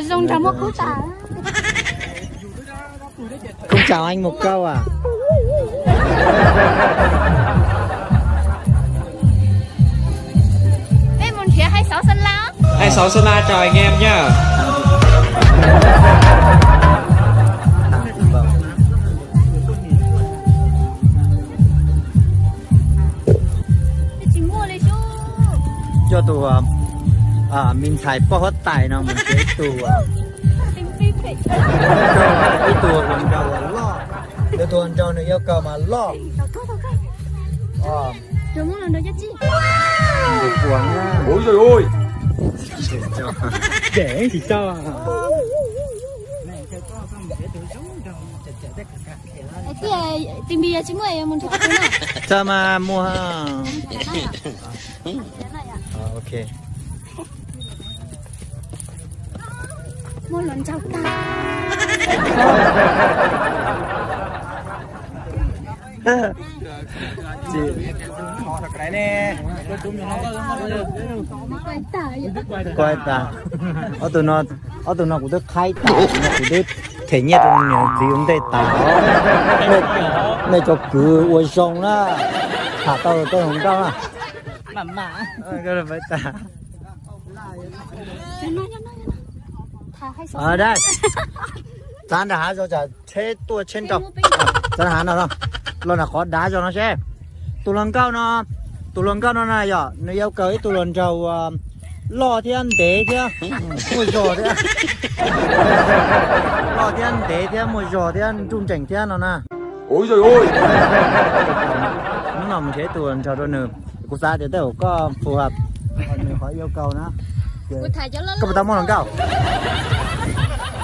Zoo nraug muaj kub tas. Không chào anh một câu à? Peb mus nrhiav hai sáu Sơn La. Hai sáu Sơn La chào anh em nhá. Coj tus, a, me ntxhais poj huab tais no mus nrhiav ib tug, a, ib tug hluas nraug uas loj, tus hluas nraug nws yuav kawm mas loj. Ui, ui, ui. Tsis tau. Txawm mas muag. Ok. Muaj hluas nraug tag. Kuv tas, ob tug no, ob tug no kuv twb qhaib tas, kuv twb them nyiaj rau niam txiv ua ntej tas. Nej cov kwv ua zoo na, tham tau tej hluas nkauj na. Dab, txav nram hav zoov tsam tsheb tuaj tsheb nrau. Txav nram hav no, los nram qhov dav zog no seb. Tus hluas nkauj no, tus hluas nkauj no na yom, nws yuav kawm ib tug hluas nraug uas loj thiab ntev thiab muaj zog thiab. Loj thiab ntev thiab muaj zog thiab nruj nreem thiab no na. Hnub no mus nrhiav ib tug hluas nraug rau nws. Kuv xav tias tej zaum koj phù hợp nws qhov yêu cầu na. Koj puas tau muaj hluas nkauj?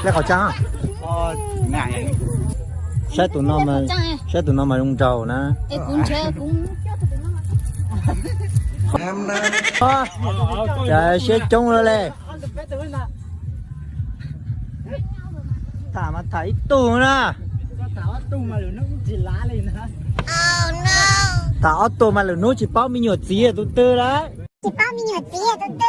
Lej qhov tsav. Saib tus no mas, saib tus no mas zoo nraug na. Cas siab coob lawm le. Tham mas tham ib tug na. Tham ob tug mas lwm hnub tsis paub me nyuam txiv tus twg lawm. Tsis paub me nyuam txiv tus twg.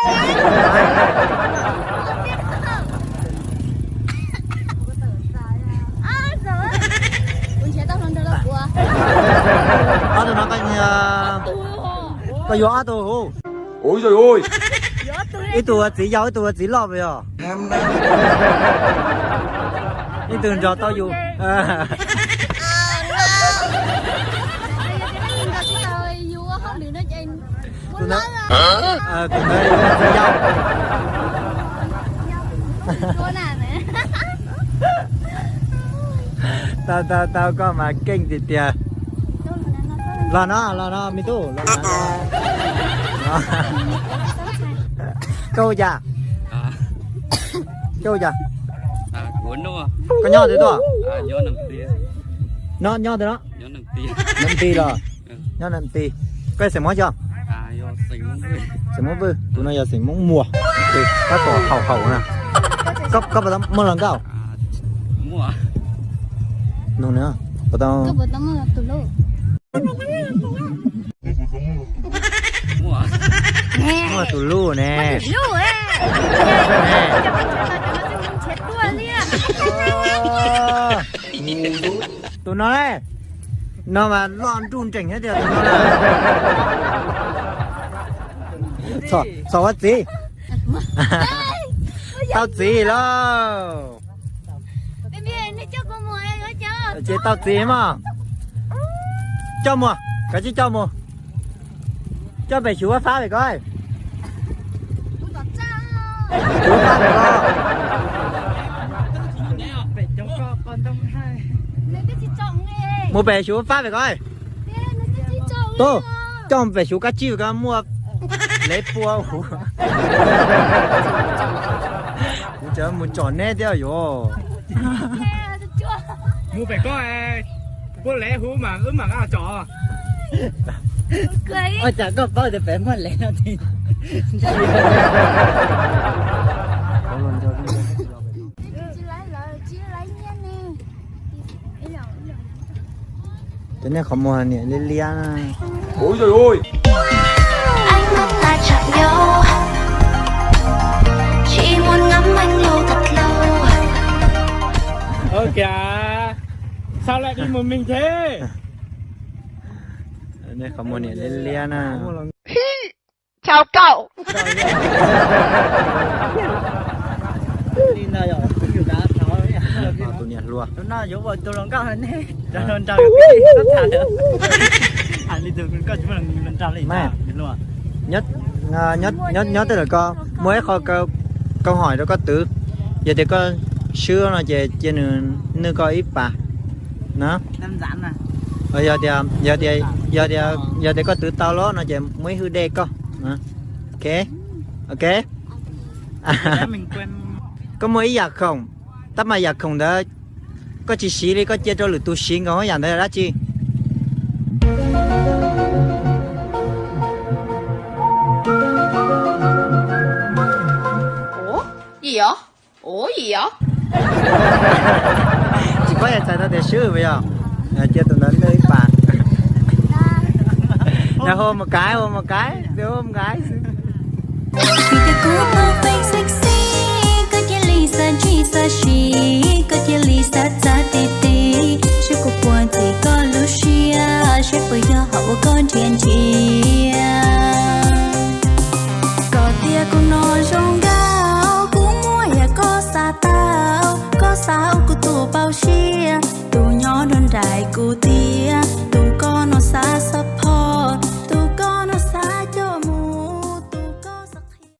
Ob tug no koj yuav ob tug hu. Ib tug ua txiv yau, ib tug ua txiv loj puas yog? Ib tug nrog tau yus. Tus ntawd ua txiv yau. Tau, tau, tau, koj mas keej tiag tiag. Los no, los no me tub, los no. Koj hu cas? Koj hu cas? Koj nyob twg tuaj? Nyob, nyob twg no? Nam Ti los? Nyob Nam Ti. Koj xeem Hmoob xyov? Xeem Hmoob Vwj, tus no yog xeem Hmoob Muas. Tab tom haum haum na. Koj, koj puas tau muaj hluas nkauj? Nug nws, puas tau? Muaj tus lub ne. Tus no ne, no mas loj nruj nreem thiab tiag tus no na. Txhob ua txiv. Tau txiv lauj. Ces tau txiv mog. Coj mus, kav tsij coj mus. Coj pem xyuv fab pem ko. Xyuv fab pem ko. Mus pem xyuv fab pem ko. Tub, coj mus pem xyuv kab tsib ko muaj lev pua huv. Kuv tseem mus tsom neb thiab yuav. Mus pem ko, muaj lev huv mas wb mam nqa tsom. Ua cas koj paub tias pem muaj lev no? Cov nej qhov muag niam liab liab na. Ui, ui, ui. Anh mong là chạm nhau, chỉ muốn ngắm anh lâu thật lâu. Ua cas sao lại đi một mình thế? Nej qhov muag niam liab liab na. Chào cậu. Tus niam hluas. Nyob, nyob, nyob, nyob tej lawm ko muaj ib qho câu hỏi rau koj twv. Yog tias koj swb no ces cia nws nwj koj ib pas na. Yog tias, yog tias, yog tias koj twv tau lawm no ces muaj ib hwj dej koj. Ok, ok. Koj muaj ib yam khoom, tab mas yam khoom ntawd koj tsis siv li, koj cia rau lwm tus siv nkaus, yam ntawd yog dab tsi? Tsis paub yog txhais tau tias swb puas yog? Cia tus ntawd nwj ib pas. Hu mus kaiv, hu mus kaiv, hu mus kaiv xwb. Vim tias kuv muaj feem sexy, koj cia li xav ntsib xav siv, koj cia li xav txav tes tes, saib kuv puas ntxim koj lub siab, saib puas yog hom uas koj nrhiav nrhiav. Koj tias kuv no zoo nkauj, kuv muaj yam koj xav tau, koj xav